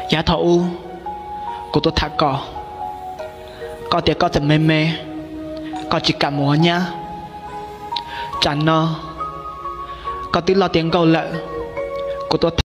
Yav thaum ub, kuv tuaj tham koj, koj tias koj tseem me me, koj tsis kam mus ua nyab. Tsam no koj twb loj tiav nkauj lawm, kuv tuaj